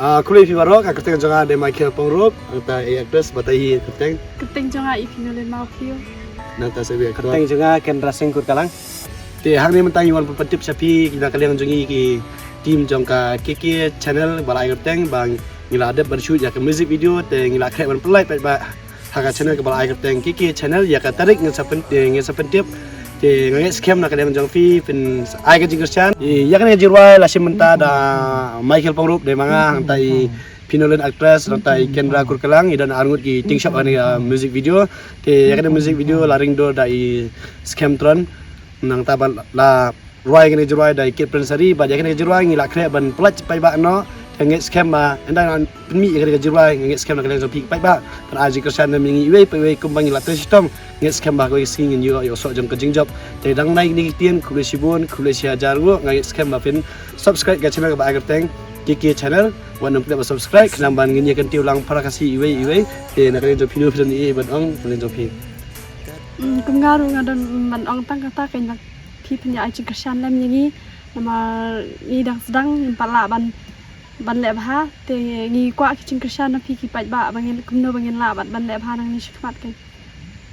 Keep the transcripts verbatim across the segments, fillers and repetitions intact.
Ah, khublei phi baroh, ka kyrteng jong nga dei Michael Pyngrope, nangta i actress, batai hi kyrteng. Kyrteng jong nga i Pinolen Mawphiew. Nangta sa wi actor. Kyrteng jong nga Kendra Singh Kurkalang. Te hangne mynta ngi wan pyntip sha phi na ka liang jong ngi ki team jong ka K K channel ba la ai kyrteng ba ngi la dep ban shoot ïa ka music video, te ngi la khreh ban pynlait pat ba ha ka channel kaba la ai kyrteng K K channel. Ïa ka tarik ngin sa pyn, eh, ngin sa pyntip. Te nga ngeit skhem na ka liang jong phi phin ai ka jingkyrshan. Eh, ïa kane ka jingrwai la shim bynta da Michael Pyngrope dei ma nga, nangta i Pinolen actress, nangta i Kendra Kurkalang, i don arngut ki tyngshop ha kane ka music video. Te ïa kane music video la ring dur da i Skhem Tron, nangta ba la rwai kane ka jingrwai da i Kit Prince Ari, bad ïa kane ka jingrwai ngi la khreh ban pynlait paidbah noh. Te nga ngeit skhem ba ynda ngan pynmih ïa kane ka jingrwai, nga ngeit skhem na ka liang jong phi paidbah phin ai jingkyrshan lem ïa ngi iwei pa iwei kumba ngi la trei shitom. Nga ngeit skhem ba kawei ka sngi ngin ïoh ïa u soh jong ka jingjop. Te dang nai kine ki ktien, khublei shibun, khublei shihajar nguh. Nga ngeit skhem ba phin subscribe ka channel kaba ai kyrteng K K channel. Wat nym klet ban subscribe khnang ban ngin ïa kyntiew lang para Khasi iwei iwei. Te na ka liang jong phi no phi don ei ban ong na ka liang jong phi? Mm, kum nga ruh nga don ban ong tang kata, kane ba phi phin ïa ai jingkyrshan lem ïa ngi. Namar ngi dang sdang, ngim pat lah ban, ban leh bha. Te ngi kwah ki jingkyrshan na phi ki paidbah ba ngin kumno ba ngin lah ban, ban leh bha nangne shakhmat.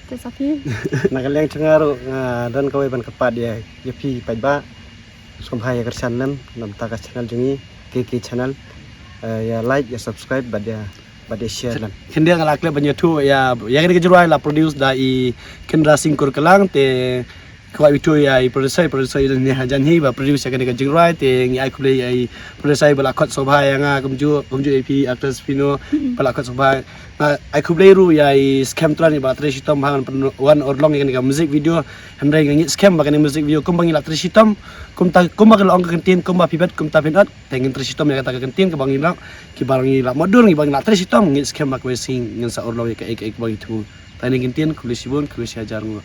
Te sa phi? Na ka liang jong nga ruh nga don kawei ban kyrpad ïa, ïa phi paidbah. Sngewbha ïa kyrshan lem na bynta ka channel jong ngi, K K channel. Eh, ïa like, ïa subscribe bad ïa, bad ïa share lem. Khyndiat nga la klet ban ïathuh ïa, ïa kane ka jingrwai la produce da i Kendra Singh Kurkalang, te kwah ïathuh ïa i producer, producer i don ne hajan hi ba produce ïa kane ka jingrwai. Te ngi ai khublei ïa i producer ba la khot sngewbha ïa nga, kumjuh, kumjuh ïa phi actress phi no ba la khot sngewbha. Nga ai khublei ruh ïa i Skhem Tron ba la trei shitom ha ban pyn-, wan urlong ïa kane ka music video. Hynrei nga ngeit skhem ba kane music video kumba ngi la trei shitom, kumta, kumba ka la ong ka kyntien, kumba phi bet kumta phin ot. Te ngin trei shitom ïa kata ka kyntien kaba ngi la, kiba ngi la mutdur, ngi ba ngi la trei shitom, ngeit skhem ba kawei sngi ngin sa urlong ïa kaei kaei kaba ngi thmu. Te kane ka kyntien, khublei shibun, khublei shihajar nguh.